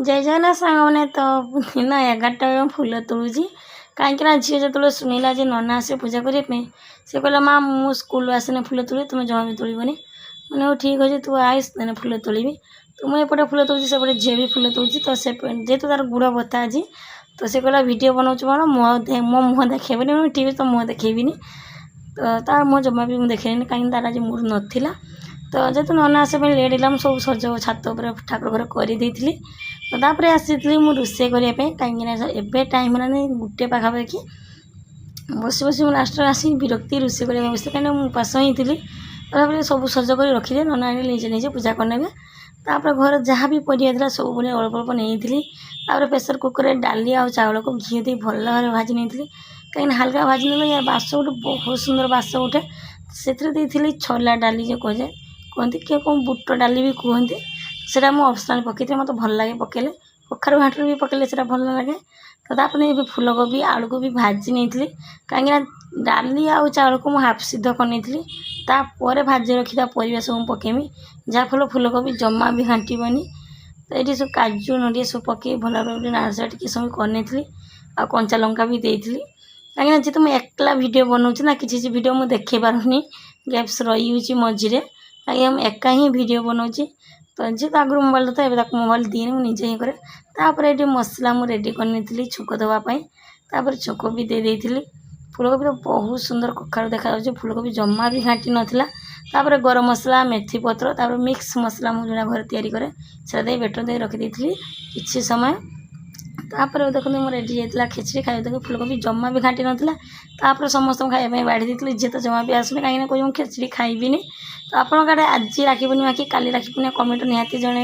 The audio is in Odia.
ଜୟ ଜଗନ୍ନାଥ ସାଙ୍ଗମାନେ। ତ ଦିନ 11ଟା ବେଳେ ମୁଁ ଫୁଲ ତୋଳୁଛି, କାହିଁକିନା ଝିଅ ଯେତେବେଳେ ଶୁଣିଲା ଯେ ନନା ଆସିବେ ପୂଜା କରିବା ପାଇଁ, ସେ କହିଲା, "ମା, ମୁଁ ସ୍କୁଲରୁ ଆସିଲେ ଫୁଲ ତୋଳିବି, ତୁମେ ଜମା ବି ତୋଳିବନି।" ମାନେ ହଉ, ଠିକ୍ ଅଛି, ତୁ ଆଇସ ଦେନେ ଫୁଲ ତୋଳିବି। ତ ମୁଁ ଏପଟେ ଫୁଲ ତୋଳୁଛି, ସେପଟେ ଝିଅ ବି ଫୁଲ ତୋଳୁଛି। ତ ସେ ଯେହେତୁ ତାର ଗୋଡ଼ ବଥା ଅଛି, ତ ସେ କହିଲା, "ଭିଡ଼ିଓ ବନାଉଛୁ କ'ଣ? ମୁଁ ଆଉ ମୋ ମୁହଁ ଦେଖେଇବନି।" ମୁଁ ଠିକ୍ ଅଛି, ତୋ ମୁହଁ ଦେଖେଇବିନି। ତ ତା ମୁହଁ ଜମା ବି ମୁଁ ଦେଖେଇନି, କାହିଁକି ତାର ଆଜି ମୁଡ଼ ନଥିଲା। ତ ଯେହେତୁ ନନା ଆସିବା ପାଇଁ ଲେଟ୍ ହେଲା, ମୁଁ ସବୁ ସଜ ଛାତ ଉପରେ, ଠାକୁର ଘରେ କରିଦେଇଥିଲି। ତ ତାପରେ ଆସିଥିଲି ମୁଁ ରୋଷେଇ କରିବା ପାଇଁ, କାହିଁକିନା ଏବେ ଟାଇମ୍ ହେଲାଣି ଗୋଟେ ପାଖାପାଖି। ବସି ବସି ମୁଁ ଲାଷ୍ଟରେ ଆସି ବିରକ୍ତି, ରୋଷେଇ କରିବା ପାଇଁ ବସିଥିଲି, କାହିଁକିନା ମୁଁ ଉପାସ ହିଁ ଥିଲି। ତାପରେ ସବୁ ସଜ କରି ରଖିଦିଏ, ନନା ଆଣିଲେ ନିଜେ ନିଜେ ପୂଜା କରିନେବେ। ତାପରେ ଘରେ ଯାହା ବି ପରିବା ଥିଲା, ସବୁ ପୁଣି ଅଳ୍ପ ଅଳ୍ପ ନେଇଥିଲି। ତାପରେ ପ୍ରେସର୍ କୁକର୍ରେ ଡାଲି ଆଉ ଚାଉଳକୁ ଘିଅ ଦେଇ ଭଲ ଭାବରେ ଭାଜି ନେଇଥିଲି, କାହିଁକିନା ହାଲକା ଭାଜି ନେଲେ ୟାର ବାସ ଗୋଟେ ବହୁତ ସୁନ୍ଦର ବାସ ଉଠେ। ସେଥିରେ ଦେଇଥିଲି ଛୋଲା ଡାଲି ଯେଉଁ କୁହାଯାଏ କୁହନ୍ତି, କିଏ କେଉଁ ବୁଟ ଡାଲି ବି କୁହନ୍ତି। ସେଇଟା ମୁଁ ଅପସନାଲ୍ ପକାଇଥିଲି, ମୋତେ ଭଲ ଲାଗେ ପକାଇଲେ। କଖାରୁ ଘାଣ୍ଟରେ ବି ପକାଇଲେ ସେଇଟା ଭଲ ଲାଗେ। ତ ତାପରେ ଏବେ ଫୁଲକୋବି, ଆଳୁକୁ ବି ଭାଜି ନେଇଥିଲି, କାହିଁକିନା ଡାଲି ଆଉ ଚାଉଳକୁ ମୁଁ ହାଫ୍ ସିଦ୍ଧ କରିନେଇଥିଲି। ତାପରେ ଭାଜି ରଖିଥିବା ପରିବା ସବୁ ମୁଁ ପକାଇମି, ଯାହାଫଳରେ ଫୁଲକୋବି ଜମା ବି ଘାଣ୍ଟିବନି। ତ ଏଇଠି ସବୁ କାଜୁ, ନଡ଼ିଆ ସବୁ ପକାଇ ଭଲ ଭାବରେ ନାଳସା ଟିକେ ସମୟ କରିନେଇଥିଲି ଆଉ କଞ୍ଚା ଲଙ୍କା ବି ଦେଇଥିଲି, କାହିଁକିନା ଯେହେତୁ ମୁଁ ଏକଲା ଭିଡ଼ିଓ ବନାଉଛି ନା, କିଛି କିଛି ଭିଡ଼ିଓ ମୁଁ ଦେଖାଇ ପାରୁନି, ଗ୍ୟାପ୍ସ ରହିଯାଉଛି ମଝିରେ, କାହିଁକିନା ମୁଁ ଏକା ହିଁ ଭିଡ଼ିଓ ବନାଉଛି। ତ ଯେହେତୁ ଆଗରୁ ମୋବାଇଲ୍ ତ ଏବେ ତାକୁ ମୋବାଇଲ୍ ଦିଏନି, ମୁଁ ନିଜେ ହିଁ କରେ। ତାପରେ ଏଇଠି ମସଲା ମୁଁ ରେଡ଼ି କରିନେଇଥିଲି ଛୁଙ୍କ ଦେବା ପାଇଁ। ତାପରେ ଛୁଙ୍କ ବି ଦେଇ ଦେଇଥିଲି। ଫୁଲକୋବି ତ ବହୁତ ସୁନ୍ଦର କଖାରୁ ଦେଖାଯାଉଛି, ଫୁଲକୋବି ଜମା ବି ଘାଣ୍ଟି ନଥିଲା। ତାପରେ ଗରମ ମସଲା, ମେଥି ପତ୍ର, ତାପରେ ମିକ୍ସ ମସଲା ମୁଁ ଯେଉଁଟା ଘରେ ତିଆରି କରେ, ସେଟା ଦେଇ ବେଟର ଦେଇ ରଖିଦେଇଥିଲି କିଛି ସମୟ। ତାପରେ ଦେଖନ୍ତୁ, ମୋର ରେଡ଼ି ହେଇଥିଲା ଖେଚେଡ଼ି ଖାଇବା। ଦେଖନ୍ତୁ, ଫୁଲକୋବି ଜମା ବି ଘାଣ୍ଟି ନଥିଲା। ତାପରେ ସମସ୍ତଙ୍କୁ ଖାଇବା ପାଇଁ ବାଢ଼ି ଦେଇଥିଲି। ଝିଅ ତ ଜମା ବି ଆସୁନି, କାହିଁକିନା କହୁଛି, "ମୁଁ ଖେଚେଡ଼ି ଖାଇବିନି।" ତ ଆପଣଙ୍କ ଆଡ଼େ ଆଜି ରାକ୍ଷୀ ପୂର୍ଣ୍ଣିମା କି କାଲି ରାକ୍ଷୀ ପୂର୍ଣ୍ଣିମା, କମେଣ୍ଟ ନିହାତି ଜଣାଇବେ।